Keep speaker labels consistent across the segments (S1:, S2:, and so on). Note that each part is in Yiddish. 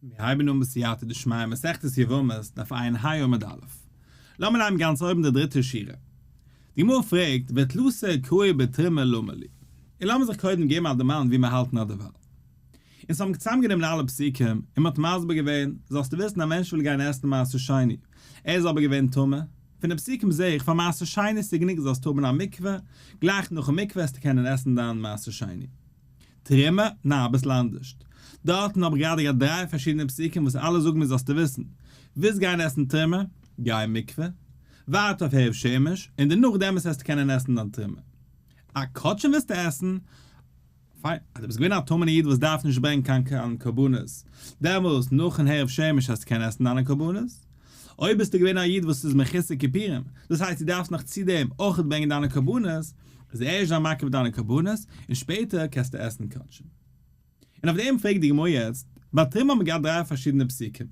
S1: מיר הייבן אן בסייעתא דשמיא מסכת יבמות דף ע"ה עמוד א'. לאמיר נעמען גאנץ אויבן די דריטע שורה. די גמרא פרעגט ותלתא קראי בתרומה למה לי. און לאמיר זיך קודם געבן א דערמאן ווי מיר האלטן אדערווייל. אונז האבן צוזאמגענומען אלע פסוקים און מען האט מסביר געווען, זאלסטו וויסן א מענטש וויל גיין עסן מעשר שני, ער איז אבער געווען טמא, פון די פסוקים זעה איך פאר מעשר שני איז גענוג זאלסטו האבן א מקווה, גלייך נאכן מקווה וועסטו קענען עסן דיין מעשר שני. תרומה? ניין, אביסל אנדערשט. דארטן האב איך גראדע געהאט דריי פארשידענע פסוקים וואס אלע זאגן מיר זאלסטו וויסן. ווילסט גיין עסן תרומה? גיי אין מקווה. ווארט אויף הערב שמש, און דערנאך דעמאלטס וועסטו קענען עסן דיין תרומה. א קדשים ווילסטו עסן? פיין, אז דו ביסט געווען א טמא'נע איד וואס דארף נישט ברענגען קיין קרבנות, דעמאלטס נאכן הערב שמש וועסטו קענען עסן דיינע קרבנות. אויב ביסטו געווען א איד וואס איז מחוסר כיפורים, דאס הייסט דו דארפסט נאך צו דעם אויך ברענגען דיינע קרבנות, איז ערשט זיי מקריב דיינע קרבנות, און שפעטער קענסטו עסן קדשים. און אויף דעם פרעגט די גמרא יעצט, ביי תרומה האט מען געהאט דריי פארשידענע פסוקים,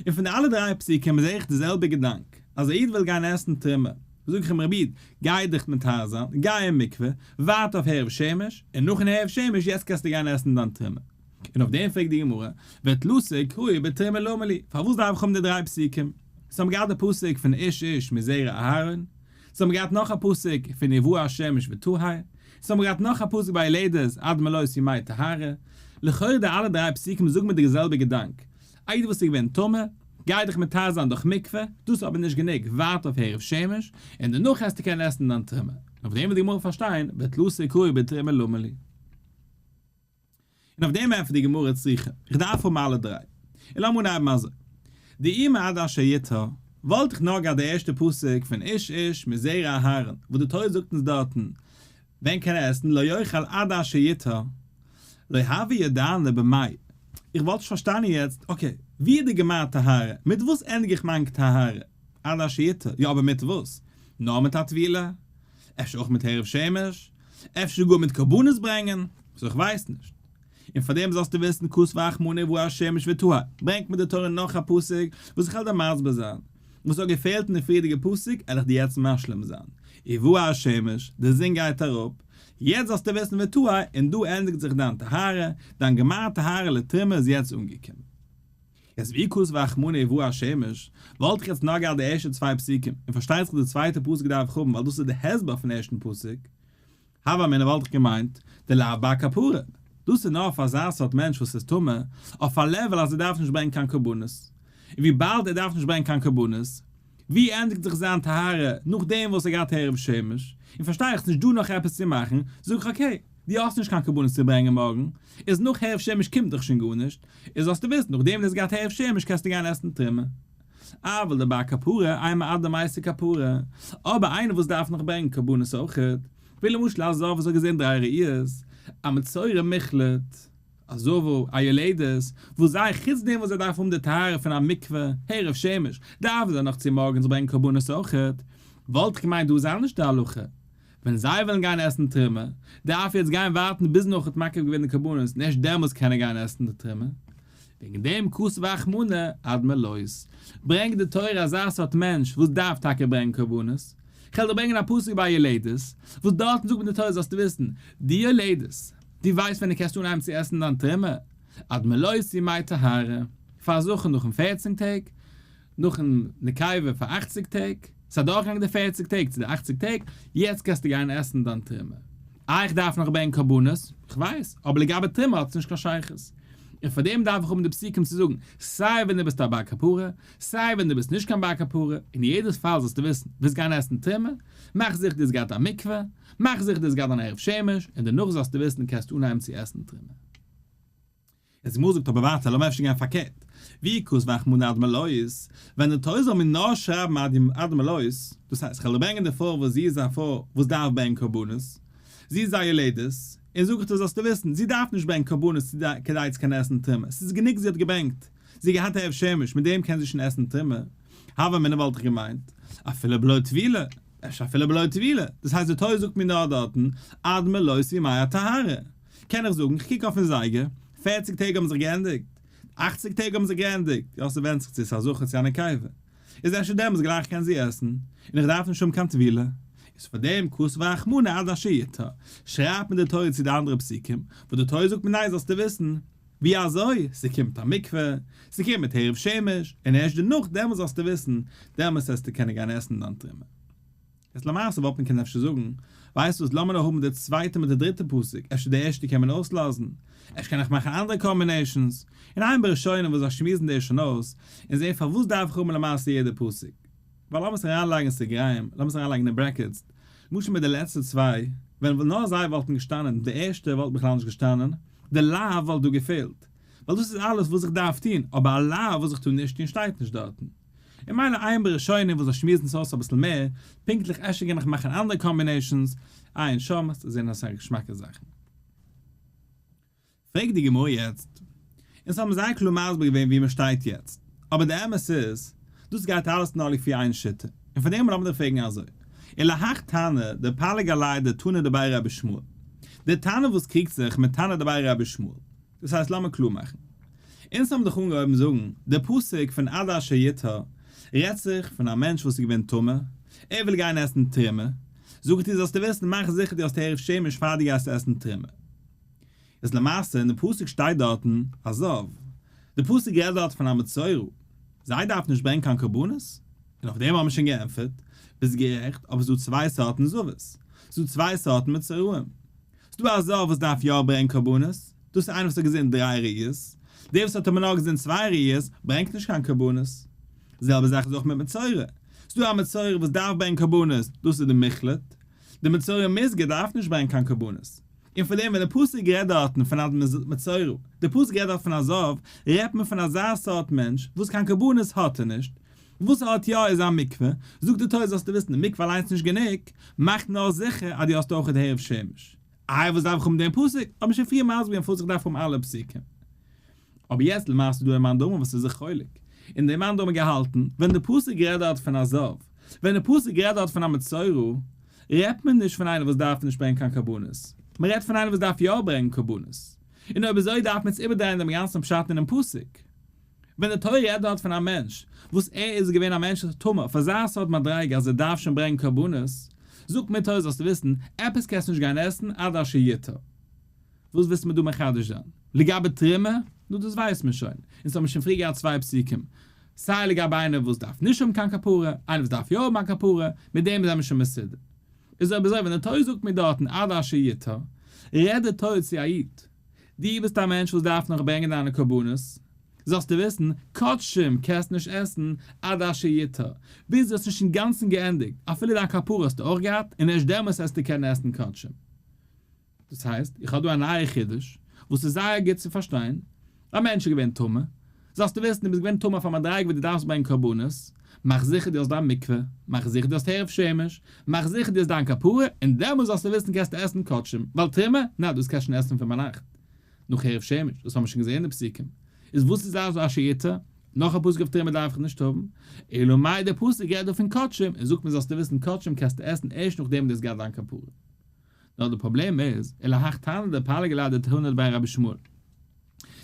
S1: און פון די אלע דריי פסוקים זעה איך די זעלבע געדאנק, אז א איד וויל גיין עסן תרומה, זאג איך אים רבי איד, גיי דיך מטהר זיין, גיי אין מקווה, ווארט אויף הערב שמש, און נאכן הערב שמש יעצט קענסטו גיין עסן דיין תרומה. און אויף דעם פרעגט די גמרא, ותלתא קראי בתרומה למה לי, פארוואס דארף איך האבן די דריי פסוקים? ס'האבן געהאט די פסוק פון איש איש מזרע אהרן, ס'האבן געהאט נאך א פסוק פון ובא השמש וטהר, ס'האבן געהאט נאך א פסוק ביי יולדת עד מלאות ימי טהרה, לכאורה די אלע דריי פסוקים זאגן מיר די זעלבע געדאנק, א איד וואס איז געווען טמא, גיי דיך מטהר זיין דורך מקווה, דאס איז אבער נישט גענוג, ווארט אויף הערב שמש, און דערנאך העסטו קענען עסן דיין תרומה. און אויף דעם וויל די גמרא פארשטיין, ותלתא קראי בתרומה למה לי. און אויף דעם ענטפערט די גמרא צריכא, איך דארף האבן אלע דריי. און לאמיר אנהייבן אזוי, דאי מעד אשר יטהר, וואלט איך נאר געהאט די ערשטע פסוק פון איש איש מזרע אהרן, וואס די תורה זאגט אונז דארטן, ווען קען ער עסן, לא יאכל עד אשר יטהר, לא הוה ידענא במאי, איך וואלט נישט פארשטאנען יעצט, okay, ווי איז די גמר טהרה, מיט וואס ענדיג איך מיין טהרה, עד אשר יטהר, יא אבער מיט וואס? נאר מיט א טבילה? אפשר אויך מיט הערב שמש? אפשר גאר מיט קרבנות ברענגען? so איך ווייס נישט. און פאר דעם זאלסטו וויסן כתב רחמנא ובא השמש וטהר, ברענגט מיר די תורה נאך א פסוק וואס איך וועל דיר מסביר זיין. וואס האט געפעלט אין די פריערדיגע פסוק וועל איך דיר יעצט משלים זיין. ובא השמש, די זון גייט אראפ, יעצט זאלסטו וויסן וטהר, און דא ענדיגט זיך דיין טהרה, דיין גמר טהרה לתרומה איז יעצט אנגעקומען. יעצט ואי כתב רחמנא ובא השמש, וואלט איך יעצט נאר געהאט די ערשטע צוויי פסוקים, און פארשטייט זיך די צווייטע פסוק דארף איך האבן ווייל דאס איז די הסבר פון ערשטן פסוק, הוה אמינא וואלט איך געמיינט, דלאו בר כפרה, דאס איז נאר פאר אזא סארט מענטש וואס איז טמא, אויף א level אז ער דארף נישט ברענגען קיין קרבנות, און וויבאלד ער דארף נישט ברענגען קיין קרבנות, ווי ענדיגט זיך זיין טהרה נאכדעם וואס ער געהאט הערב שמש, און פארשטיי איך ס'נישט דא נאך עפעס צו מאכן, זאג איך okay, דו האסט נישט קיין קרבנות צו ברענגען מארגן, איז נאך הערב שמש קומט דאך שוין גארנישט, איז זאלסטו וויסן נאכדעם וואס דו האסט געהאט הערב שמש קענסטו גיין עסן תרומה. אבל דבר כפרה, אימא עד דמייתי כפרה, אבער איינער וואס דארף נאך ברענגען קרבנות אויכעט, ווי למשל א זב וואס האט געזען דריי ראיות, א מצורע מוחלט, א זבה, א יולדת, וואס זיי חוץ דעם וואס זיי דארפן האבן די טהרה פון א מקווה, הערב שמש, דארפן זיי נאך צומארגנס ברענגען קרבנות אויכעט, וואלט איך געמיינט דא איז אנדערש די הלכה, ווען זיי ווילן גיין עסן תרומה, דארף יעצט גיין ווארטן ביז נאך האט מקריב געווען די קרבנות און ערשט דעמאלס קען ער גיין עסן די תרומה. וועגן דעם כתב רחמנא עד מלאות. ברענגט די תורה אזא סארט מענטש וואס דארף טאקע ברענגען קרבנות. כ'וועל דיר ברענגען א פסוק ביי יולדת, וואס דארטן זאגט מיר די תורה זאלסטו וויסן, די יולדת, דו ווייסט ווען דו קענסט אנהייבן צו עסן דיין תרומה? עד מלאות ימי טהרה, פאר זכר נאכן פערצן טעג, נאכן נקבה פאר אכציג טעג, ס'איז אדורכגעגאנגען די פערציג טעג צו די אכציג טעג, יעצט קענסטו גיין עסן דיין תרומה. איי איך דארף נאך ברענגען קרבנות? כ'ווייס, אבער לגבי תרומה האט עס נישט קיין שייכות. און פאר דעם דארף איך האבן די פסוקים צו זאגן, סיי ווען דו ביסט א בר כפרה, סיי ווען דו ביסט נישט קיין בר כפרה, אין יעדעס פאל זאלסטו וויסן, ווילסט גיין עסן תרומה, מאך זיכער דו האסט געהאט א מקווה, מאך זיכער דו האסט געהאט אן הערב שמש, און דערנאך זאלסטו וויסן קענסטו אנהייבן צו עסן תרומה. יעצט די גמרא זאגט אבער ווייטער לאמיר אפשר גיין פארקערט, ואי כתב רחמנא עד מלאות, ווען די תורה זאל מיר נאר שרייבן עד מלאות, דאס הייסט כ'וועל ברענגען די פרוי וואס זי איז א פרוי וואס דארף ברענגען קרבנות, זי איז א יולדת, און זאג איך דיר זאלסטו וויסן, זי דארף נישט ברענגען קרבנות כדי צו קענען עסן תרומה, ס'איז גענוג זי האט געברענגט, זי האט געהאט הערב שמש, מיט דעם קען זי שוין עסן תרומה, הוה אמינא וואלט איך געמיינט, אפילו בלא טבילה, אפשר אפילו בלא טבילה, דאס הייסט די תורה זאגט מיר נאר דארטן עד מלאות ימי הטהרה, קען איך זאגן, כ'קוק אויפן זייגער, פערציג טעג האבן זיך געענדיגט, אכציג טעג האבן זיך געענדיגט, יא ס'ווענדט זיך צו ס'איז א זכר צו א נקבה, איז אפשר דעמאלטס גלייך קען זי עסן, און איך דארף נישט האבן קיין טבילה, איז פאר דעם כתב רחמנא עד אשר יטהר, שרייבט מיר די תורה צו די אנדערע פסוקים, וואס די תורה זאגט מיר ניין זאלסטו וויסן. ווי אזוי? ס'קומט א מקווה, ס'קומט מיט הערב שמש, און ערשט דערנאך דעמאלס זאלסטו וויסן, דעמאלס וועסטו קענען גיין עסן דיין תרומה. איז למעשה וואלט מען קענען אפשר זאגן, ווייסט וואס לאמיר נאר האבן די צווייטע מיט די דריטע פסוק, אפשר די ערשטע קען מען אויסלאזן, אפשר קען איך מאכן אנדערע combinations, און עיין בראשונים וואס זיי שמועסן דאס שוין אויס, און זעהן פארוואס דארף איך האבן למעשה יעדע פסוק. ווייל לאמיר עס אריינלייגן אין סוגריים, לאמיר עס אריינלייגן אין brackets, למשל מיט די לעצטע צוויי, ווען נאר זיי וואלטן געשטאנען, די ערשטע וואלט בכלל נישט געשטאנען, די לאו וואלט דא געפעלט, ווייל דאס איז אלעס וואס איך דארף טון, אבער א לאו וואס איך טאר נישט טון שטייט נישט דארטן. און מילא עיין בראשונים וואס זיי שמועסן עס אויס אביסל מער, פונקטליך אפשר קען איך מאכן אנדערע combinations, עיין שם, ס'זענען אסאך געשמאקע זאכן. פרעגט די גמרא יעצט, אונז האבן זייער קלאר מסביר געווען ווי מען שטייט יעצט, אבער די אמת איז, דאס גייט אלעס נאר לפי איין שיטה, און פאר דעם לאמיר דיר פרעגן אזוי, ולהך תנא דפליג עליה דתנא דבי רבי ישמעאל, די תנא וואס קריגט זיך מיט תנא דבי רבי ישמעאל, דאס הייסט לאמיר קלאר מאכן, אונז האבן דאך אנגעהויבן זאגן, די פסוק פון עד אשר יטהר רעדט זיך פון א מענטש וואס איז געווען טמא, ער וויל גיין עסן תרומה, זאג איך דיר זאלסטו וויסן מאך זיכער דו האסט הערב שמש פאר דו גייסט עסן תרומה. איז למעשה אין די פסוק שטייט דארטן א זב, די פסוק רעדט דארט פון א מצורע, זיי דארפן נישט ברענגן קיין קרבנות? און אויף דעם האט מען שוין געענטפערט, ביסט גערעכט, אבער ס'איז דא צוויי סארטן זבות, ס'איז דא צוויי סארטן מצורעים, ס'איז דא א זב וואס דארף יא ברענגן קרבנות, דאס איז איינער וואס האט געזען דריי ראיות, דער וואס האט אבער נאר געזען צוויי ראיות ברענגט נישט קיין קרבנות. די זעלבע זאך איז אויך מיט מצורע, ס'איז דא א מצורע וואס דארף ברענגן קרבנות, דאס איז די מוחלט, די מצורע מוסגר דארף נישט ברענגן קיין קרבנות. און פון דעם ווען די פסוק רעדט דארטן פון א מצורע, די פסוק רעדט דארט פון א זב, רעדט מען פון אזא סארט מענטש וואס קיין קרבנות האט ער נישט, וואס ער האט יא איז א מקווה, זאגט די תורה זאלסטו וויסן די מקווה אליינס איז נישט גענוג, מאך נאר זיכער אז דו האסט אויך הערב שמש. איי וואס דארף איך האבן דעם פסוק? האט מען שוין פריער מסביר געווען פארוואס איך דארף האבן אלע פסוקים. אבער יעצט למעשה איז דא א מאן דאמר וואס איז זיך חולק, און דער מאן דאמר געהאלטן, ווען די פסוק רעדט דארט פון א זב, ווען די פסוק רעדט דארט פון א מצורע, רעדט מען נישט פון איינער וואס דארף נישט ברענגען קיין קרבנות, מען רעדט פון איינער וואס דארף יא ברענגען קרבנות, און אויב אזוי דארף מען יעצט איבערדרייען דעם גאנצן פשט אינעם פסוק. ווען די תורה רעדט דארט פון א מענטש וואס ער איז געווען א מענטש טמא אויף אזא סארט מדריגה אז ער דארף שוין ברענגען קרבנות, זאגט מיר תורה זאלסטו וויסן, עפעס קענסטו נישט גיין עסן עד אשר יטהר. וואס ווילסטו מיר דא מחדש זיין? לגבי תרומה? נו דאס ווייסט מען שוין, אונז האבן שוין פריער געהאט צוויי פסוקים, סיי לגבי איינער וואס דארף נישט האבן קיין כפרה, איינער וואס דארף יא האבן א כפרה, מיט דעם זעמיר שוין מסודר. איז אויב אזוי ווען די תורה זאגט מיר דארטן עד אשר יטהר, רעדט די תורה צו א איד, דו ביסט א מענטש וואס דארף נאך ברענגען דיינע קרבנות, זאלסטו וויסן, קדשים קענסט נישט עסן עד אשר יטהר, ביז דו האסט נישט אינגאנצן געענדיגט, אפילו דיין כפרה האסטו אויך געהאט, און ערשט דעמאלס העסטו קענען עסן קדשים. דאס הייסט, איך האב דא א נייע חידוש, וואס איז זייער גוט צו פארשטיין, א מענטש איז געווען טמא, זאלסטו וויסן דו ביסט געווען טמא אויף א מדריגה וואו דו דארפסט ברענגען קרבנות, מאך זיכער דו האסט דיין מקווה, מאך זיכער דו האסט הערב שמש, מאך זיכער דו האסט דיין כפרה, און דעמאלס זאלסטו וויסן קענסטו עסן קדשים, ווייל תרומה, ניין דאס קענסטו שוין עסן פון ביינאכט, נאך הערב שמש, דאס האבן מיר שוין געזען אין די פסוקים. איז וואס איז עד אשר יטהר? נאך א פסוק אויף תרומה דארף איך נישט האבן, אלא מאי דער פסוק רעדט דא פון קדשים, און זאגט מיר זאלסטו וויסן קדשים קענסטו עסן ערשט נאכדעם דו האסט געהאט דיין כפרה. נאר די פראבלעם איז, ולהך תנא דפליג עליה דתנא דבי רבי ישמעאל.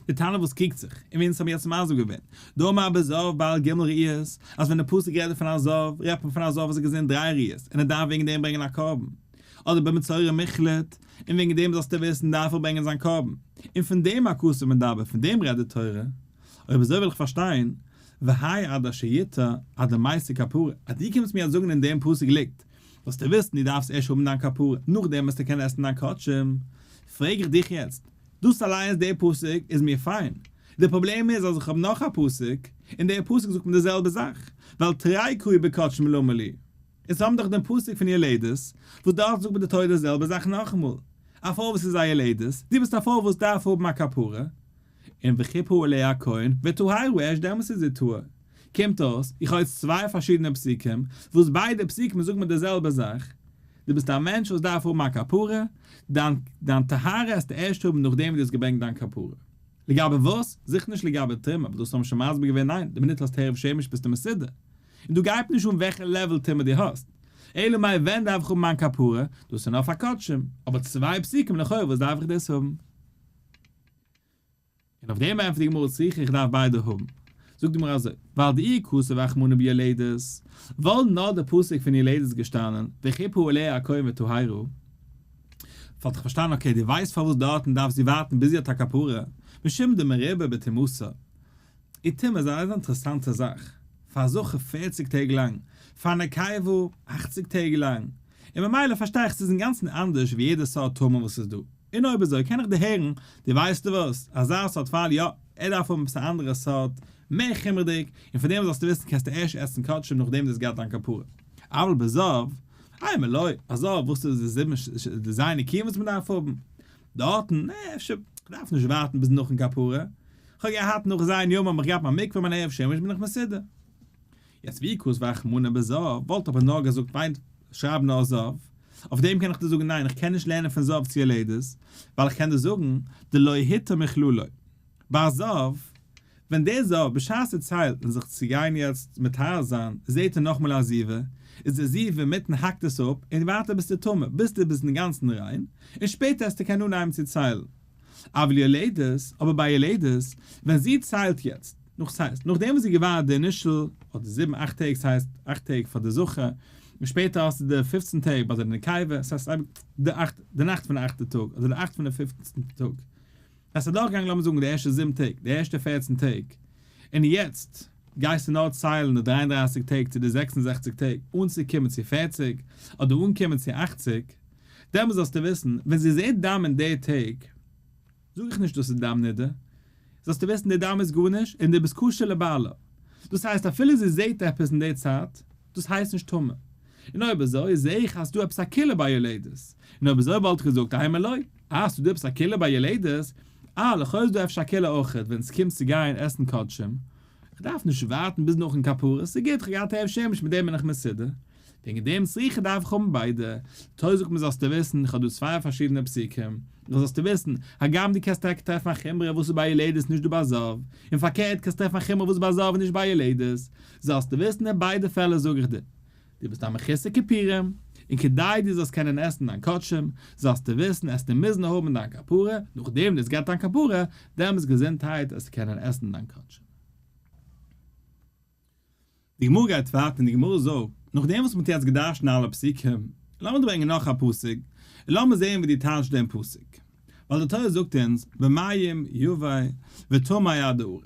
S1: די תנא וואס קריגט זיך, און ווי אונז האבן יעצט מסביר געווען, דאמר בזב בעל ג' ראיות, אז ווען די פסוק רעדט פון א זב, רעדט מען פון א זב וואס האט געזען דריי ראיות, און ער דארף וועגן דעם ברענגען א קרבן. אדער במצורע מוחלט, און וועגן דעם זאלסטו וויסן דארף ער ברענגען זיין קרבן. און פון דעם הכתוב מדבר, פון דעם רעדט די תורה. אויב אזוי וויל איך פארשטיין, והאי עד אשר יטהר, עד דמייתי כפרה, אז דו קומסט מיר יעצט זאגן אין דעם פסוק ליגט, זאלסטו וויסן דו דארפסט ערשט האבן דיין כפרה, נאכדעם וועסטו קענען עסן דיין קדשים. פרעג איך דיך יעצט, דאס אליינס דער פסוק איז מיר פיין, די פראבלעם איז אז איך האב נאך א פסוק, און דער פסוק זאגט מיר די זעלבע זאך, ווייל תרי קראי בקדשים למה לי. אונז האבן דאך דעם פסוק פון יולדת, וואס דארט זאגט מיר די תורה די זעלבע זאך נאכאמאל, א פרוי וואס איז א יולדת, דו ביסט א פרוי וואס דארף האבן א כפרה, און וכפרה עליה הכהן וטהרה ערשט דעמאלטס איז זי טהור. קומט אויס, איך האב יעצט צוויי פארשידענע פסוקים, וואס ביידע פסוקים זאגן מיר די זעלבע זאך, דו ביסט א מענטש וואס דארף האבן א כפרה, דיין דיין טהרה העסטו ערשט האבן נאכדעם וואס דו האסט געברענגט דיין כפרה. לגבי וואס? זיכער נישט לגבי טומאה, אבער דאס האבן מיר שוין מסביר געווען, ניין, די מינוט האסט הערב שמש ביסטו מסודר. און דא גייט נישט אן וועלכע level טומאה דו האסט. אלא מאי ווען דארף איך האבן מיין כפרה? דאס איז נאר פאר קדשים. אבער צוויי פסוקים לכאורה וואס דארף איך דאס האבן? און אויף דעם ענטפערט די גמרא צריכא איך דארף ביידע האבן. זאגט די גמרא אזוי, ווייל דאי כתב רחמנא ביולדת, וואלט נאר די פסוק פון יולדת געשטאנען, וכפרה עליה הכהן וטהרה, וואלט איך פארשטאנען okay דו ווייסט פארוואס דארטן דארף זי ווארטן ביז זי האט א כפרה, משום דמרובה בטומאתה. איר טומאה איז א זייער אינטערעסאנטע זאך, פאר א זכר פערציג טעג לאנג, פאר א נקבה אכציג טעג לאנג, און ממילא פארשטיי איך ס'איז אינגאנצן אנדערש ווי יעדע סארט טומאה וואס איז דא, און אויב אזוי קען איך דערהערן, דו ווייסטו וואס, אזא סארט פאל יא, ער דארף האבן עפעס א אנדערע סארט, מער חומר'דיג, און פון דעם זאלסטו וויסן קענסטו ערשט עסן קדשים נאכדעם דו האסט געהאט דיין כפרה. אבל בזב, אימא לא, א זב וואס איז די זיבן די ז' נקיים וואס מ'דארף האבן, דארטן, אפשר, כ'דארף נישט ווארטן ביז נאכן כפרה, כ'האב געהאט נאך ז' ימים האב איך געהאט מיין מקווה מיין הערב שמש בין איך מסודר. יעצט ואי כתב רחמנא בזב, וואלט אבער נאר געזאגט פיין שרייב נאר זב, אויף דעם קען איך דיר זאגן ניין איך קען נישט לערנען פון זב צו יולדת, ווייל איך קען דיר זאגן דלא הותר מכללא. ביי זב, ווען דער זב בשעת ער ציילט און זיך צו גיין יעצט מטהר זיין זעהט ער נאכמאל א זיבה, איז די זיבה אינמיטן האקט עס אפ און ווייטער ביסטו טמא ביז דו ביסט אינגאנצן ריין, און שפעטער עסטו קענען אנהייבן צו ציילן. אבל יולדת, אבער ביי יולדת, ווען זי ציילט יעצט, נאך ס'הייסט, נאכדעם וואס זי געווארט די initial, אדער זיבן אכט טעג, ס'הייסט אכט טעג פאר די זכר, און שפעטער האסטו די פופצן טעג ביי די נקבה, ס'הייסט די אכט, די נאכט פון די אכטע טאג, אדער די אכט פון די פופצנטע טאג. עס איז אדורכגעגאנגען לאמיר זאגן די ערשטע זיבן טעג, די ערשטע פערצן טעג, און יעצט גייסטו נאר ציילן די דריי און דרייסיג טעג צו די זעקס און זעכציג טעג אנצוקומען צו פערציג, אדער אנקומען צו אכציג, דעמאלס זאלסטו וויסן, ווען זי זעט דם אין די טעג, זאג איך נישט דאס איז דם נידה, זאלסטו וויסן די דם איז גארנישט און דו ביסט כשר לבעלה. דאס הייסט אפילו זי זעט עפעס אין די צייט, דאס הייסט נישט טמא. און אויב אזוי זע איך אז ס'דא עפעס א קולא ביי יולדת. און אויב אזוי וואלט איך געזאגט אימא לא, אה ס'דא עפעס א קולא ביי יולדת, אה לכאו' איז דא אפשר א קולא אויכעט ווען ס'קומט צו גיין עסן קדשים, כ'דארף נישט ווארטן ביז נאכן כפרה, ס'גוט כ'האב געהאט הערב שמש מיט דעם בין איך מסודר. וועגן דעם צריכה דארף איך האבן ביידע. תורה זאגט מיר זאלסטו וויסן, איך האב דא צוויי פארשידענע פסוקים, נאר זאלסטו וויסן, הגם דו קענסט טאקע טרעפן א חומרא וואס איז ביי יולדת נישט דא ביי זב, און פארקערט קענסט טרעפן א חומרא וואס איז ביי זב און נישט ביי יולדת, זאלסטו וויסן אין ביידע פעלער זאג איך דיר, דו ביסט א מחוסר כיפורים, און כדי דו זאלסט קענען עסן דיין קדשים, זאלסטו וויסן עסטו מוזן האבן דיין כפרה, נאכדעם דו האסט געהאט דיין כפרה, דעמאלטס געזונטהייט עסטו קענען עסן דיין קדשים. די גמרא גייט ווייטער און די גמרא זאגט, נאכדעם וואס מ'האט יעצט געדרש'נט אלע פסוקים, לאמיר דא ברענגען נאך א פסוק, און לאמיר זען ווי דו טייטשט דעם פסוק. ווייל די תורה זאגט אונז, במים יבא וטמא עד הערב.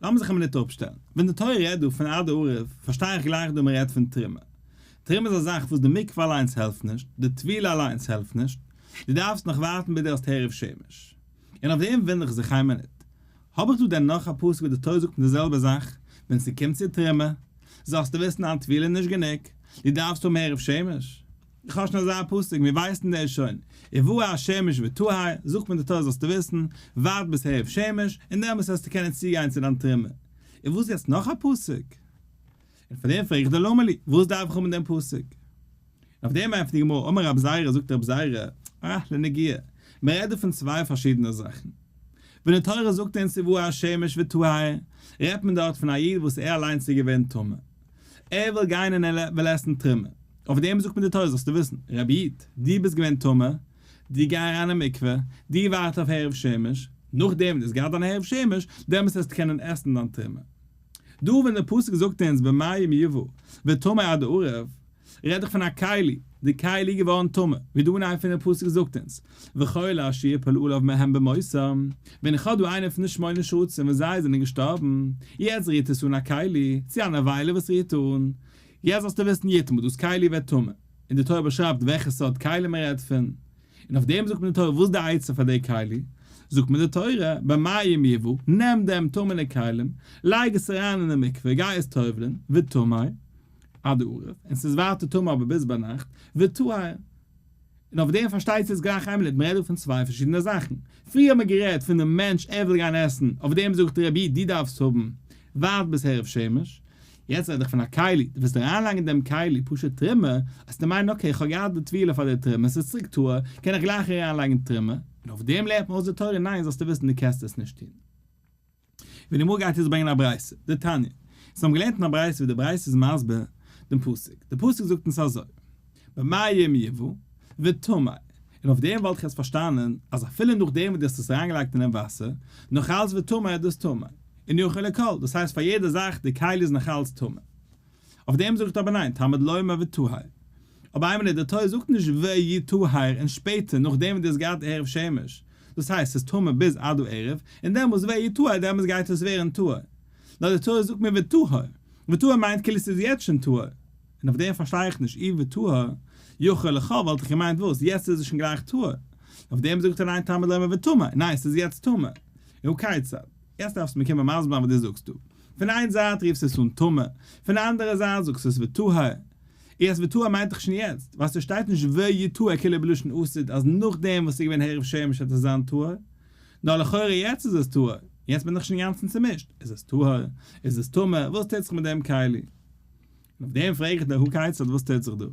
S1: לאמיר זיך א מינוט אפשטעלן. ווען די תורה רעדט דא פון עד הערב, פארשטיי איך גלייך דא מ'רעדט פון תרומה. תרומה איז א זאך וואס די מקווה אליינס העלפט נישט, די טבילה אליינס העלפט נישט, דו דארפסט נאך ווארטן ביז דו האסט הערב שמש. און אויף דעם וואונדער איך זיך איין מינוט. האב איך דא דען נאך א פסוק וואו די תורה זאגט מיר די זעלבע זאך, ווען ס'קומט צו תרומה, זאלסטו וויסן דיין טבילה איז נישט גענוג, דו דארפסט האבן הערב שמש. איך האב שוין אזא פסוק, מיר ווייסן דאס שוין, ובא השמש וטהר, זאגט מיר די תורה זאלסטו וויסן, ווארט ביז הערב שמש, און דעמאלס וועסטו קענען צוגיין צו דיין תרומה. און וואס יעצט נאך א פסוק? און פאר דעם פרעג איך דיר למה לי, וואס דארף איך האבן דעם פסוק? און אויף דעם ענטפערט די גמרא, אמר רב זירא, זאגט רב זירא, אה, לנגיעה, מען רעדט דא פון צוויי פארשידענע זאכן. ווען די תורה זאגט אונז ובא השמש וטהר, רעדט מען דארט פון א איד וואס ער אליינס איז געווען טמא. ער וויל גיין און ער וויל עסן תרומה. אויף דעם זאגט מען די תורה זאלסטו וויסן, רבי איד, דו ביסט געווען טמא, דו גיי אריין אין מקווה, דו ווארט אויף הערב שמש, נאכדעם וואס דו האסט געהאט דיין הערב שמש, דעמאלטס וועסטו קענען עסן דיין תרומה. דא ווען דער פסוק זאגט אונז במים יבא וטמא עד הערב, רעד איך פון א כלי, די כלי איז געווארן טמא, ווי דא אנהייב פון דער פסוק זאגט אונז, וכל אשר יפול עליו מהם במותם, ווען איך האב דא איינער פון די שמונה שרצים וואס זיי זענען געשטארבן, יעצט רירט עס אן א כלי, צו א נבילה וואס רירט אן, יעצט זאלסטו וויסן יטמא, דאס כלי ווערט טמא, און די תורה באשרייבט וועלכע סארט כלי מען רעדט פון, און אויף דעם זאגט מען די תורה וואס די עצה פאר די כלי, זאגט מען די תורה, במים יבא, נעם דעם טמא'נע כלים, לייג עס אריין אין די מקווה, גיי עס טובל'ן, וטמא, עד הערב, און ס'איז ווייטער טמא אבער ביז ביינאכט, וטהר. און אויף דעם פארשטייט זיך גלייך איין מינוט, מ'רעדט דא פון צוויי פארשידענע זאכן. פריער האט מען גערעדט פון דעם מענטש ער וויל גיין עסן, אויף דעם זאגט רבי דו דארפסט האבן ווארט ביז הערב שמש. יעצט רעד איך פון א כלי, דו ווילסט אריינלייגן אין דעם כלי פשוט תרומה, וועסטו מיינען okay איך האב געהאט די טבילה פאר די תרומה, ס'איז צוריק טהור, קען איך גלייך אריינלייגן תרומה, און אויף דעם לערנט מען אויס די תורה, ניין זאלסטו וויסן דו קענסט עס נישט טון. ווען די גמרא גייט יעצט ברענגען א ברייתא, דתניא, אונז האבן געלערנט אין א ברייתא ווי די ברייתא איז מסביר דעם פסוק, די פסוק זאגט אונז אזוי, במים יבא וטמא, און אויף דעם וואלט איך יעצט פארשטאנען אז אפילו נאכדעם וואס דו האסט עס אריינגעלייגט אינעם וואסער, נאך אלץ וטמא איז דאס טמא, און יכול לכל, דאס הייסט פאר יעדע זאך, די כלי איז נאך אלץ טמא. אויף דעם זאגט אבער ניין, תלמוד לומר וטהר. אבער איין מינוט, די תורה זאגט נישט ויטהר און שפעטער נאכדעם וואס דו האסט געהאט הערב שמש. דאס הייסט ס'איז טמא ביז עד הערב, און דעמאלס ויטהר דעמאלס גייט עס ווערן טהור. נאר די תורה זאגט מיר וטהור, וטהור מיינט כאילו ס'איז יעצט שוין טהור, און אויף דעם פארשטיי איך נישט, אי וטהור יכול לכל וואלט איך געמיינט וואס, יעצט איז עס שוין גלייך טהור, אויף דעם זאגט ער ניין תלמוד לומר וטמא, ניין ס'איז יעצט טמא, און כיצד? יעצט דארפסטו מיר קומען מסביר זיין וואס דו זאגסט דא. פון איין זייט רופסטו עס אן טמא, פון די אנדערע זייט זאגסטו עס וטהור. יעצט וטהור מיינט דאך שוין יעצט, ווייל ס'שטייט נישט ויטהר כאילו בלשון עתיד אז נאכדעם וואס ס'איז געווען הערב שמש וועט עס זיין טהור. נאר לכאורה יעצט איז עס טהור. יעצט בין איך שוין אינגאנצן צומישט, איז עס טהור? איז עס טמא? וואס טוט זיך מיט דעם כלי? און אויף דעם פרעג איך דיר הא כיצד וואס טוט זיך דא?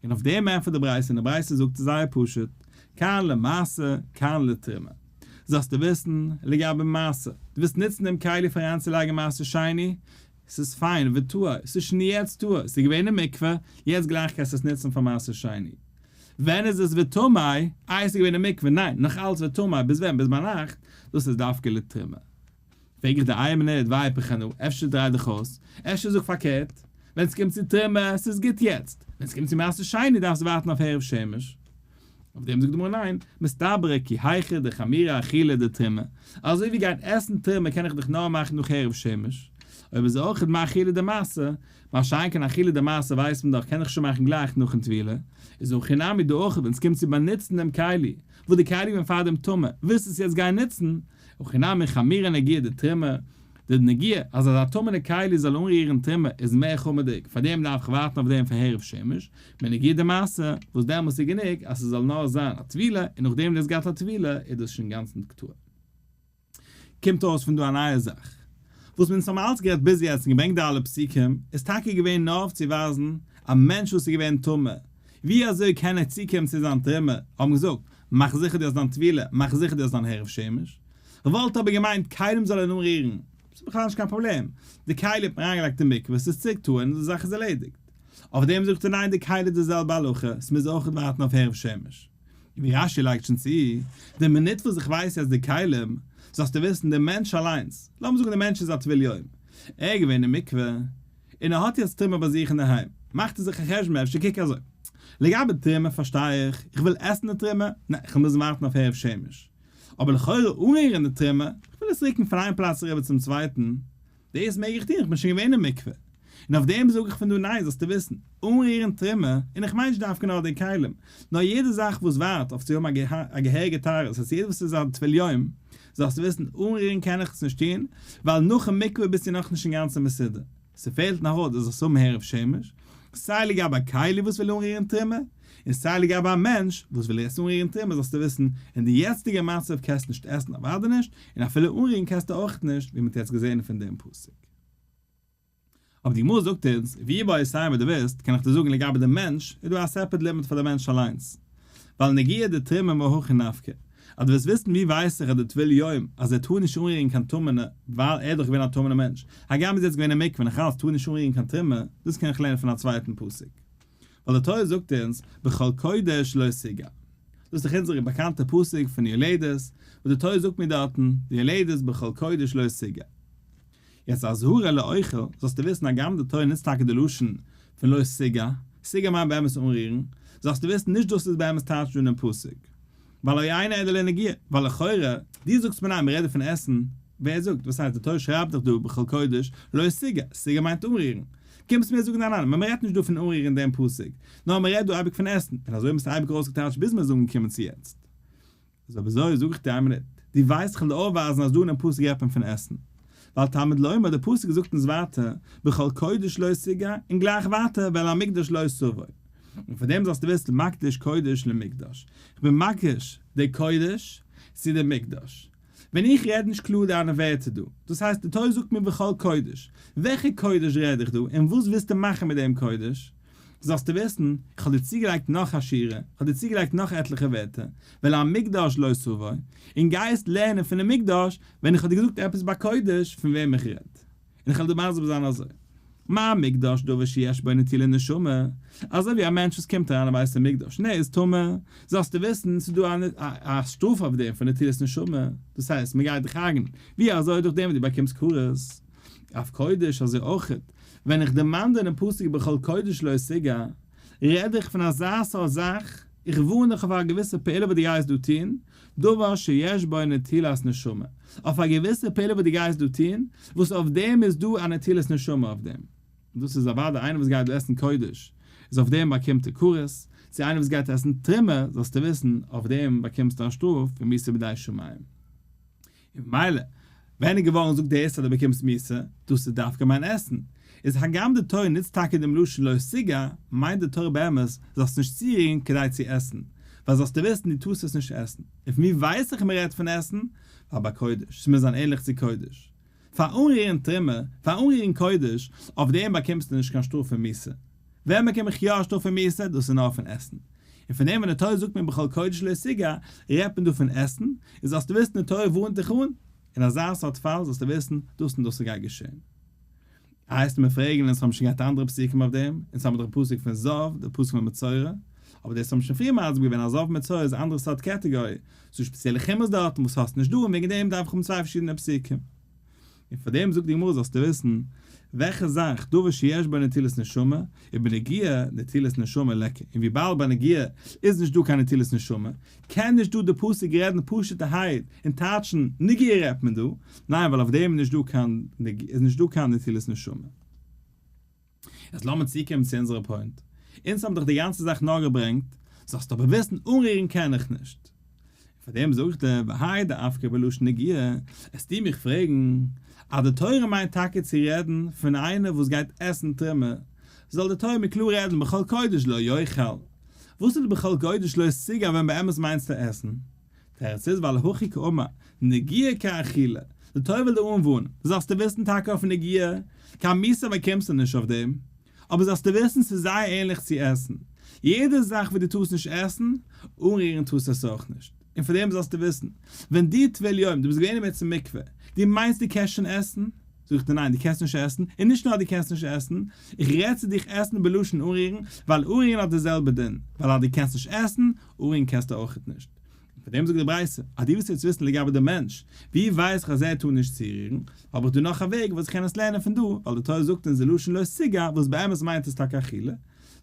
S1: און אויף דעם ענטפערט די ברייתא און די ברייתא זאגט זייער פשוט, כאן למעשר כאן לתרומה. זאלסטו וויסן לגבי מעשר, דו ווילסט נוצן דעם כלי פאר אריינצולייגן מעשר שני, ס'איז פיין, וטהור, ס'איז שוין יעצט טהור, ס'איז געווען אין מקווה, יעצט גלייך קענסטו עס נוצן פאר מעשר שני. ווען איז עס וטמא? איי ס'איז געווען אין מקווה, ניין, נאך אלץ וטמא, ביז ווען? ביז ביינאכט, דאס איז דווקא לתרומה. פרעג איך דיר איין מינוט, ואיפוך אנא, אפשר דריי דיך אויס, אפשר זאג פארקערט, ווען ס'קומט צו תרומה, ס'איז גוט יעצט, ווען ס'קומט צו מעשר שני דארפסטו ווארטן אויף הערב שמש. אויף דעם זאגט די גמרא ניין, מסתברא כי היכי דחמירא אכילה דתרומה, אזוי ווי גיין עסן תרומה קען איך דאך נאר מאכן נאך הערב שמש, אויב איז אויך מה אכילה דמעשר, מה שאין כן אכילה דמעשר ווייסט מען דאך קען איך שוין מאכן גלייך נאכן טבילה, איז הכי נמי דא אויך ווען ס'קומט צו באנוצן דעם כלי, וואס די כלי איז געווען פארדעם טמא, ווילסט עס יעצט גיין נוצן, הכי נמי חמירא נגיעה דתרומה, די נגיעה אז אזא טמא'נע כלי זאל אנרירן תרומה איז מער חמור'דיג, פארדעם דארף איך ווארטן אויף דעם פאר הערב שמש, מנגיעה דמעשר, וואס דעמאלס איז גענוג אז ס'זאל נאר זיין א טבילה, און נאכדעם דאס געהאט א טבילה איז דאס שוין אינגאנצן טהור. קומט אויס פון דא א נייע זאך. וואס אונז האבן אלץ גערעדט ביז יעצט און געברענגט די אלע פסוקים, איז טאקע געווען נאר אויף צו ווייזן א מענטש וואס איז געווען טמא, ווי אזוי קען ער צוקומען צו זיין תרומה, האבן געזאגט, מאך זיכער דו האסט דיין טבילה, מאך זיכער דו האסט דיין הערב שמש. כ'וואלט אבער געמיינט כלים זאל ער אנרירן, ס'איז בכלל נישט קיין פראבלעם, די כלי האט מען אריינגעלייגט אין מקווה, ס'איז צוריק טהור און די זאך איז ערלעדיגט. אויף דעם זאגט ער ניין די כלי איז די זעלבע הלכה, ס'מוז אויכעט ווארטן אויף הערב שמש. און ווי רש"י לייגט שוין צו, די מינוט וואס איך ווייס יעצט די כלים, זאלסטו וויסן די מענטש אליינס, לאמיר זאגן די מענטש איז א טבול יום, ער איז געווען אין מקווה, און ער האט יעצט תרומה ביי זיך אינדערהיים, מאכט ער זיך א חשבון אפשר קוק אזוי, לגבי תרומה פארשטיי איך, איך וויל עסן די תרומה, ניין איך וועל מוזן ווארטן אויף הערב שמש, אבער לכאורה אנרירן די תרומה, איך וויל עס רוקן פון איין פלאץ אריבער צום צווייטן, דאס מעג איך טון, איך בין שוין געווען אין מקווה. און אויף דעם זאג איך פון דא ניין זאלסטו וויסן, אנרירן תרומה, און איך מיין נישט דווקא נאר די כלים, נאר יעדע זאך וואס ווארט אויף צו האבן א געהעריגע טהרה, ס'הייסט יעדער וואס איז א טבול יום, זאלסטו וויסן, אנרירן קען איך עס נישט טון, ווייל נאכן מקווה ביסטו נאכנישט אינגאנצן מסודר. ס'פעלט נאך אויס דו זאלסט האבן הערב שמש, סיי לגבי א כלי וואס וויל אנרירן תרומה, און סיי לגבי א מענטש וואס וויל יעצט אנרירן תרומה זאלסטו וויסן, אין די יעצטיגע מצב קענסטו נישט עסן אוודאי נישט, און אפילו אנרירן קענסטו אויך נישט, ווי מ'האט יעצט געזען פון דעם פסוק. אבער די גמרא זאגט אונז, ואיבעית אימא דו ווילסט, קען איך דיר זאגן לגבי די מענטש, איז דא א separate לימוד פאר די מענטש אליינס. ווייל נגיעה דתרומה מהכא נפקא. אז דו ווילסט וויסן ווי ווייס איך אז די טבול יום אז ער טאר נישט אנרירן קיין טמא'נע ווייל ער איז דאך געווען א טמא'נע מענטש, הגם איז יעצט געווען אין מקווה נאך אלץ טאר נישט אנרירן קיין תרומה, דאס קען איך לערנען פון א צווייטן פסוק. ווייל די תורה זאגט אונז בכל קודש לא תגע. דאס איז דאך אונזערע באקאנטע פסוק פון יולדת, וואס די תורה זאגט מיר דארטן, די יולדת בכל קודש לא תגע. יעצט אזהרה לאוכל, זאלסטו וויסן הגם די תורה נוצט טאקע די לשון פון לא תגע, תגע מיינט באמת אנרירן, זאלסטו וויסן נישט דאס איז באמת טייטש דא אינעם פסוק. ווייל לא אינו אלא לנגיעה, ווייל לכאורה, דו זאגסט מיר ניין מ'רעדט דא פון עסן, ווער זאגט? וואס הייסט די תורה שרייבט דאך דא בכל קודש לא תגע, תגע מיינט אנרירן, קומסט מיר זאגן ניין ניין מ'רעדט נישט דא פון אנרירן דעם פסוק, נאר מ'רעדט דא אייביג פון עסן, און אזוי האבן עס אייביג ארויסגעטייטשט ביז מ'איז אנגעקומען צו יעצט. איז אויב אזוי זאג איך דיר איין מינוט, דו ווייסט כ'וועל דיר אויפווייזן אז דא אינעם פסוק רעדט מען פון עסן, ווייל תלמוד לומר די פסוק זאגט אונז ווייטער בכל קודש לא תגע און גלייך ווייטער ואל המקדש לא תבוא, און פון דעם זאלסטו וויסן מקדיש קודש למקדש, כ'בין מקדיש די קודש צו די מקדש. ווען איך רעד נישט קלאר דיינע ווערטער דא, דאס הייסט די תורה זאגט מיר בכל קודש, וועלכע קודש רעד איך דא און וואס ווילסטו מאכן מיט דעם קודש? זאלסטו וויסן, איך האב דיר צוגעלייגט נאך א שורה, איך האב דיר צוגעלייגט נאך עטליכע ווערטער, ואל המקדש לא תבוא, און גייסט לערנען פונעם מקדש ווען איך האב דיר געזאגט עפעס ביי קודש פון וועם איך רעד. און איך וועל דיר מסביר זיין אזוי, מה מקדש דבר שיש בו נטילת נשמה, אזוי ווי א מענטש וואס קומט אריין אין בית המקדש און ער איז טמא, זאלסטו וויסן ס'איז דא א שטראף אויף דעם פון נטילת נשמה, דאס הייסט מען גייט דיך הרג'נען, ווי אזוי דורך דעם וואס דו באקומסט כרת. אף קודש אזוי אויכעט, ווען איך דערמאן דיר אינעם פסוק בכל קודש לא תגע, רעד איך פון אזא סארט זאך. איך ווארן דיך אויף א געוויסע פעולה וואס דו גייסט דא טון, דבר שיש בו נטילת נשמה, אויף א געוויסע פעולה וואס דו גייסט דא טון, וואס אויף דעם איז דא א נטילת נשמה אויף דעם. דאס איז אוודאי איינער וואס גייט דא עסן קודש, איז אויף דעם באקומט ער כרת, צו איינער וואס גייט עסן תרומה, זאלסטו וויסן, אויף דעם באקומסטו א שטראף פון מיתה בידי שמים. און ממילא, ווען איז געווארן זאגט דער איסור אז דו באקומסט מיתה, דאס איז דווקא מיין עסן. איז הגם די תורה נוצט טאקע דעם לשון לא תגע, מיינט די תורה באמת, זאלסט נישט צורירן כדי צו עסן, ווייל זאלסטו וויסן דו טארסט עס נישט עסן. און פון וואו ווייס איך מען רעדט פון עסן? ווייל ביי קודש, ס'מוז זיין ענליך צו קודש. פאר אנרירן תרומה, פאר אנרירן קודש, אויף דעם באקומסטו נישט קיין שטראף פון מיתה. ווען באקום איך יא א שטראף פון מיתה? דאס איז נאר פון עסן. און פון דעם ווען די תורה זאגט מיר בכל קודש לא תגע, רעדט מען דא פון עסן, און זאלסטו וויסן די תורה ווארנט דיך אן, אין אזא סארט פאל זאלסטו וויסן דאס און דאס גייט געשען. הייסט מיר פרעגן אונז האבן שוין געהאט אנדערע פסוקים אויף דעם, אונז האבן דאך די פסוק פון זב, די פסוק פון מצורע, אבער דאס האבן מיר שוין פריער מסביר געווען אז זב ומצורע איז א אנדערע סארט קעטעגארי, ס'איז דא שפעציעלע חומרות דארטן וואס האסט נישט דא און וועגן דעם דארף איך האבן צוויי פארשידענע פסוקים. און פאר דעם זאגט די גמרא זאלסטו וויסן וועלכע זאך דבר שיש בו נטילת נשמה, ובנגיעה נטילת נשמה ליכא, און וויבאלד ביי נגיעה איז נישט דא קיין נטילת נשמה, קען נישט דא די פסוק רעדן פשוט'ערהייט און טייטשן נגיעה רעדט מען דא, ניין ווייל אויף דעם איז נישט דא קיין איז נישט דא קיין נטילת נשמה. יעצט לאמיר צוקומען צו אונזערע point. אונז האבן דאך די גאנצע זאך נאר געברענגט, זאלסט אבער וויסן אנרירן קען איך נישט. און פאר דעם זאג איך דיר, והאי דאפקיה בלשון נגיעה, עסטו מיך פרעגן, אז די תורה מיינט טאקע צו רעדן פון איינער וואס גייט עסן תרומה, זאל די תורה מיר קלאר רעדן בכל קודש לא יאכל. וואס איז די בכל קודש לא תגע ווען באמת מיינסטו עסן? תירוץ איז ווייל הכי קאמר, נגיעה כאכילה, די תורה וויל דיר אנווארנען, זאלסטו וויסן טאקע אויף נגיעה, קיין מיתה באקומסטו נישט אויף דעם, אבער זאלסטו וויסן ס'איז זייער ענליך צו עסן, יעדע זאך וואס דו טארסט נישט עסן, אנרירן טארסטו עס אויך נישט, און פאר דעם זאלסטו וויסן, ווען דו טבל יום, דו ביסט געווען אינמיטן מקווה, דו מיינסט דו קענסט שוין עסן, זאג איך דיר ניין דו קענסט נישט עסן, און נישט נאר דו קענסט נישט עסן, איך רעד צו דיך עסן בלשון אנרירן, ווייל אנרירן האט די זעלבע דין, ווייל אז דו קענסט נישט עסן, אנרירן קענסטו אויכעט נישט. און פאר דעם זאגט די ברייתא, אז דו ווילסט יעצט וויסן לגבי די מענטש, ווי ווייס איך אז ער טאר נישט צורירן, האב איך דא נאך א וועג וואס איך קען עס לערנען פון דא, ווייל די תורה זאגט אונז די לשון לא תגע וואס באמת מיינט עס טאקע אכילה,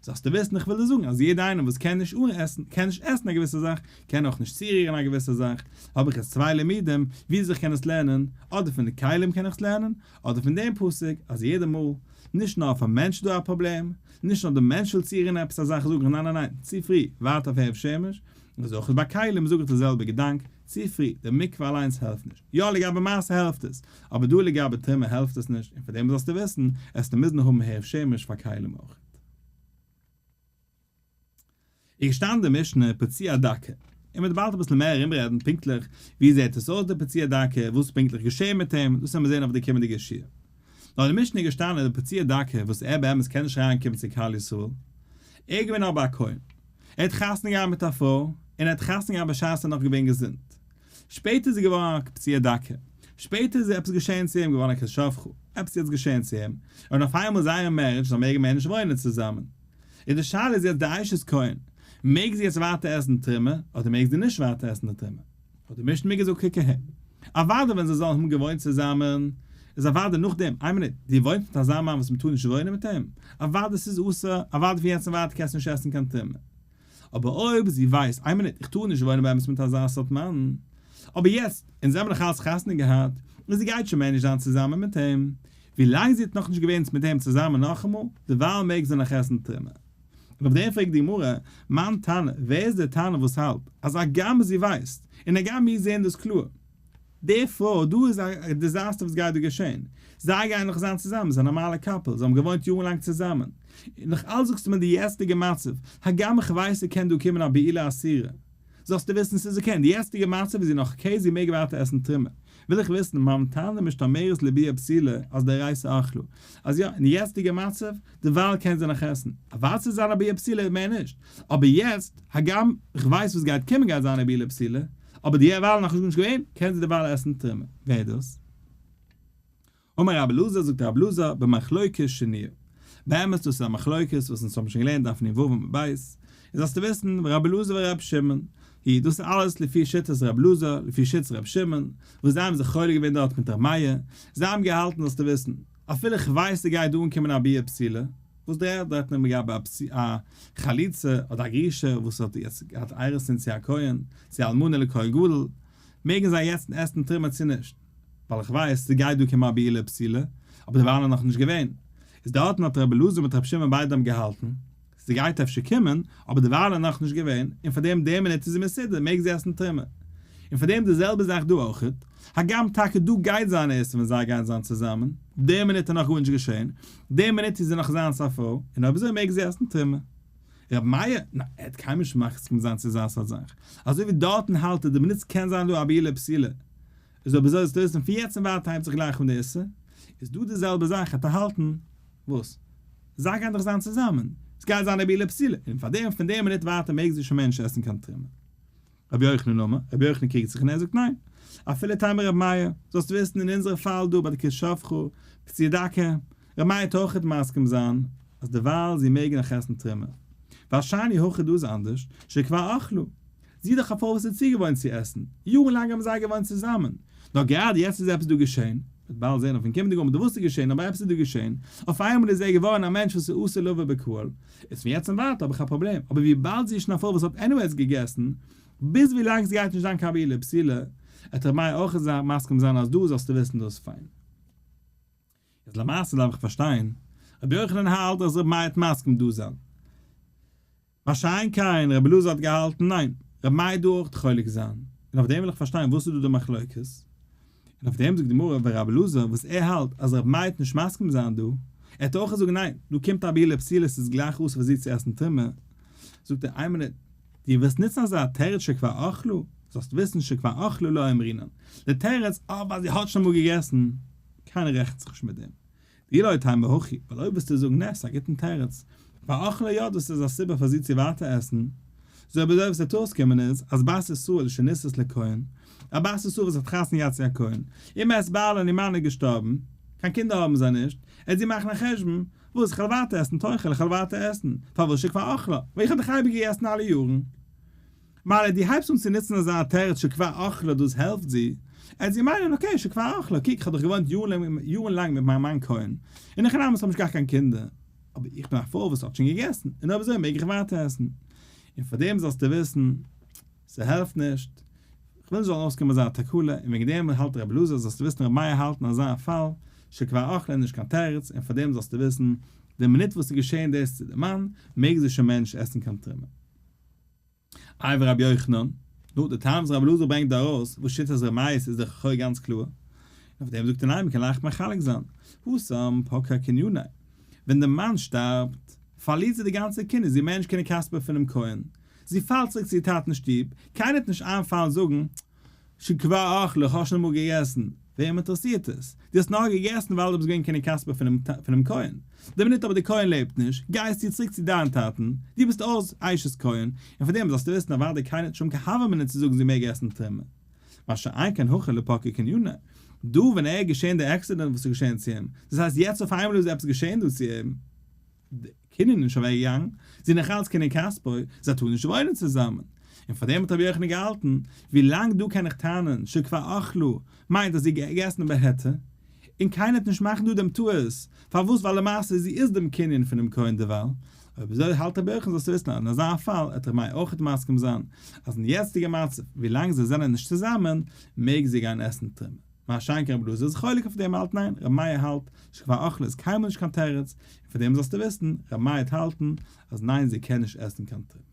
S1: זאלסטו וויסן איך וויל דיר זאגן אז יעדער איינער וואס קען נישט אן קען נישט עסן א געוויסע זאך, קען אויך נישט צורירן א געוויסע זאך, האב איך יעצט צוויי לימודים וויאזוי איך קען עס לערנען, אדער פון די כלים קען איך עס לערנען, אדער פון דעם פסוק אז יעדע מאל, נישט נאר אויף א מענטש איז דא א פראבלעם, נישט נאר די מענטש וויל צורירן עפעס א זאך זאג איך ניין ניין ניין, צו פרי, ווארט אויף הערב שמש, און אזוי אויך ביי כלים זאג איך די זעלבע געדאנק, צו פרי, די מקווה אליינס העלפט נישט, יא לגבי מעשר העלפט עס, אבער דא לגבי תרומה העלפט עס נישט, און פאר דעם זאלסטו וויסן, עסטו מוזן האבן הערב שמש פאר כלים אויך. איז געשטאנען די משנה פצוע דכא, און מ'וועט באלד אביסל מער ארומרעדן פונקטליך ווי זעט עס אויס די פצוע דכא, וואס איז פונקטליך געשען מיט אים, דאס וועלן מיר זען אויף די קומענדיגע שיעור. נאר אין די משנה איז געשטאנען די פצוע דכא וואס ער באמת קען נישט אריינקומען צו קהל ישראל, ער איז געווען אבער א כהן, ער האט חתונה געהאט מיט א פרוי, און ער האט חתונה געהאט בשעת ער איז נאך געווען געזונט. שפעטער איז ער געווארן א פצוע דכא. שפעטער איז עפעס געשען צו אים, געווארן א כשפכה, עפעס איז יעצט געשען צו אים, און אויף איינמאל זייער marriage, זיי מעגן מער נישט וואוינען צוזאמען. און די שאלה איז יעצט די אשת כהן, מעג זי יעצט ווייטער עסן תרומה, אדער מעג זי נישט ווייטער עסן די תרומה? האט די משנה מיר געזאגט קוק אהער, אוודאי ווען זיי זאלן האבן געוואוינט צוזאמען, איז אוודאי נאכדעם, איין מינוט, דו וואוינסט מיט אזא מאן וואס מ'טאר נישט וואוינען מיט אים? אוודאי ס'איז אסור, אוודאי פון יעצט און ווייטער קענסטו נישט עסן קיין תרומה. אבער אויב זי ווייסט, איין מינוט, איך טאר נישט וואוינען באמת מיט אזא סארט מאן, אבער יעצט, אונז האבן נאך אלץ חתונה געהאט, און זי גייט שוין מער נישט זיין צוזאמען מיט אים, ווילאנג זי האט נאכנישט געווען מיט אים צוזאמען נאכאמאל, דערווייל מעג זי נאך עסן תרומה. און אויף דעם פרעגט די גמרא, מאן תנא, ווער איז דער תנא וואס האלט אז הגם זי ווייסט, און הגם מיר זעען דאס קלאר, די פרוי דא איז א disaster וואס גייט דא געשען, זיי גייען נאך זיין צוזאמען, זיי זענען א נארמאלע couple, זיי האבן געוואוינט יארן לאנג צוזאמען, און נאך אלץ זאגסטו מיר די יעצטיגע מצב, הגם איך ווייס ס'קען דא קומען א בעילה אסורה, זאלסטו וויסן ס'איז okay, אין די יעצטיגע מצב איז זי נאך okay, זי מעג ווייטער עסן תרומה. וויל איך וויסן, מאן תנא משתמרת לביאה פסולה אז דאורייתא אכלה, אז יא, אין די יעצטיגע מצב, דערווייל קען זי נאך עסן, אוודאי ס'וועט זיין א ביאה פסולה מער נישט, אבער יעצט, הגם איך ווייס וואס גייט קומען גייט זיין א ביאה פסולה, אבער דערווייל נאך נישט געווען, קען זי דערווייל עסן תרומה. ווער איז דאס? אמר רבי אלעזר, זאגט רבי אלעזר, במחלוקת שנויה. באמת דאס איז א מחלוקת וואס אונז האבן שוין געלערנט דף נ"ו עמוד ב', און זאלסטו וויסן, רבי אלעזר ורבי שמעון, היא, דאס איז אלעס לפי שיטת רבי אלעזר, לפי שיטת רבי שמעון, וואס זיי האבן זיך חולק געווען דארט מיט רבי מאיר, זיי האבן געהאלטן זאלסטו וויסן, אפילו איך ווייס ס'גייט דא אנקומען א ביאה פסולה. וואס דער רעדט נאר לגבי א חלוצה אדער א גרושה וואס האט יעצט געהאט אירוסין צו א כהן, צו אלמנה לכהן גדול, מעגן זיי יעצט עסן תרומה צו נישט? ווייל איך ווייס ס'גייט דא קומען א בעילה פסולה, אבער דערווייל איז נאכנישט געווען. איז דארטן האט רבי אלעזר מיט רבי שמעון ביידע האבן געהאלטן, ס'גייט אפשר קומען, אבער דערווייל איז נאכנישט געווען, און פארדעם די מינוט איז זי מסודר, מעג זי עסן תרומה. און פארדעם די זעלבע זאך דא אויכעט, הגם טאקע דא גייט זיין עסן ווען זיי גייען זיין צוזאמען, די מינוט איז נאך גארנישט געשען, די מינוט איז זי נאך זיינס א פרוי, און אויב אזוי מעג זי עסן תרומה. רבי מאיר, ניין, ער האט קיינמאל נישט מסכים זיין צו אזא סארט זאך. אזוי ווי דארטן האלט ער די מינוט ס'קען זיין דא א בעילה פסולה, איז אויב אזוי זאלסטו וויסן פון יעצט און ווייטער הייבט זיך גלייך אן די איסור, איז דא די זעלבע זאך האט ערהאלטן, וואס? זיי גייען דאך זיין צוזאמען, עס גייט זיין א בעילה פסולה, און פאר דעם פון די מינוט ווייטער מעג זי שוין מער נישט עסן קיין תרומה. רבי יוחנן אמר, רבי יוחנן קריגט זיך און ער זאגט ניין, אפילו תימא רבי מאיר, זאלסט וויסן אין אונזערע פאל דא ביי די כי שפכה פצוע דכא, רבי מאיר וועט אויכעט מסכים זיין אז דערווייל זי מעג נאך עסן תרומה, ווייל שאני הכא דא איז אנדערש, שכבר אכלה, זי איז דאך א פרוי וואס איז צוגעוואוינט צו עסן, יארן לאנג האבן זיי געוואוינט צוזאמען, נאר גראדע יעצט איז עפעס דא געשען, מ'וועט באלד זען אויפן קומענדיגן עמוד וואס איז געשען, אבער עפעס איז דא געשען, אויף איינמאל איז ער געווארן א מענטש וואס איז אסור לבוא בקהל, איז פון יעצט און ווייטער האב איך א פראבלעם, אבער וויבאלד זי איז שוין א פרוי וואס האט anyways געגעסן, ביז ווילאנג ס'גייט נישט זיין קיין בעילה פסולה, וועט ר' מאיר אויך מסכים זיין אז דא זאלסטו וויסן דאס פיין. איז למעשה דארף איך פארשטיין, רבי יוחנן האלט אז ר' מאיר וועט מסכים דא זיין, מה שאין כן רבי אלעזר האט געהאלטן ניין, רבי מאיר דא אויך חולק זיין, און אויף דעם וויל איך פארשטיין וואס איז דא די מחלוקת, און אויף דעם זאגט די גמרא ורבי אלעזר וואס ער האלט אז רבי מאיר וועט נישט מסכים זיין דא, ער האט אויך געזאגט ניין, דא קומט א בעילה פסולה ס'איז גלייך אסור פאר זי צו עסן תרומה, זאגט ער איין מינוט, דו ווילסט נוצן אזא תירוץ שכבר אכלה, זאלסט וויסן שכבר אכלה לא אמרינן, די תירוץ אה ווייל זי האט שוין אמאל געגעסן, קיינער רעכנט זיך נישט מיט דעם. דאי לא תימא הכי, ווייל אויב וועסטו זאגן נע, ס'איז א גוטן תירוץ, ווייל אכלה יא דאס איז א סיבה פאר זי צו ווייטער עסן, זוי אבער אזוי וואס וועט אויסקומען איז, אז בת ישראל שנישאת לכהן, א בת ישראל וואס האט חתונה געהאט צו א כהן, ומת בעלה און איר מאן איז געשטארבן, קיין קינדער האבן זיי נישט, עט זי מאכן א חשבון, וואס, כ'וועל ווייטער עסן תאכל, איך וועל ווייטער עסן, פארוואס שכבר אכלה, ווייל איך האב דאך אייביג געגעסן אלע יארן. מילא דו הייבסט אן צו נוצן אזא תירוץ שכבר אכלה דאס העלפט זי, עט זי מיינען okay שכבר אכלה קוק כ'האב דאך געוואוינט יארן לאנג מיט מיין מאן כהן, און איך און אמת האב נישט געהאט קיין קינדער, אבער איך בין א פרוי וואס האט שוין געגעסן, און אויב אזוי מעג איך ווייטער עסן. און פאר דעם זאלסטו וויסן, ס'העלפט נישט, כ'וויל נישט זאל אויסקומען אזא תקלה, און וועגן דעם האלט רבי אלעזר זאלסטו וויסן רבי מאיר האלט אין אזא פאל, שכבר אכלה איז נישט קיין תירוץ, און פאר דעם זאלסטו וויסן, די מינוט וואס איז געשען דאס צו די מאן, מעג זי שוין מער נישט עסן קיין תרומה. איי ורבי יוחנן, נו, די טעם וואס רבי אלעזר ברענגט דא ארויס, וואס שיטת ר' מאיר איז דאך לכאו' גאנץ קלאר, און אויף דעם זאגט ער ניין מ'קען לייכט מחלק זיין, התם פקע קניניה, ווען די מאן שטארבט, פארלירט זי די גאנצע קנין, זי מער נישט קנין כספו פונעם כהן, זי פאלט צוריק צו איר טאטנ'ס שטוב, קיינער וועט נישט איינפאלן זאגן, שכבר אכלה, איך האב שוין אמאל געגעסן. וועם אינטערעסירט עס? דו האסט נאר געגעסן ווייל דו ביסט געווען קנין כספו פונעם כהן. די מינוט אבער דער כהן לעבט נישט, גייסטו צוריק צו דיין טאטן, דו ביסט אויס אשת כהן, און פון דעם זאלסטו וויסן אוודאי קיינער האט נישט קיין הוה אמינא צו זאגן זי מעג עסן תרומה. מה שאין כן הכא לא פקע קניניה. דא ווען ער איז געשען די accident וואס איז געשען צו אים, דאס הייסט יעצט אויף איינמאל איז עפעס געשען דא צו אים, די קנין איז נישט אוועקגעגאנגען, זי איז נאך אלץ קנין כספו, זיי טארן נישט וואוינען צוזאמען. און פאר דעם האט רבי יוחנן געהאלטן, ווי לאנג דא קען איך טענה'ן שכבר אכלה, מיינט אז זי האט געגעסן בהיתר, און קיינער וועט נישט מאכן דא דעם טעות, פארוואס ווייל למעשה זי איז דעם קנין פונעם כהן דערווייל, אויב אזוי האלט רבי יוחנן זאלסטו וויסן אז אין אזא פאל וועט רבי מאיר אויכעט מסכים זיין אז אין יעצטיגע מצב ווי לאנג זיי זענען נישט צוזאמען מעג זי גיין עסן תרומה. מה שאין כן רבי אלעזר איז חולק אויף דעם האלט ניין, רבי מאיר האלט שכבר אכלה איז קיינמאל נישט קיין תירוץ, און פון דעם זאלסטו וויסן, רבי מאיר וועט האלטן אז ניין זי קען נישט עסן קיין תרומה.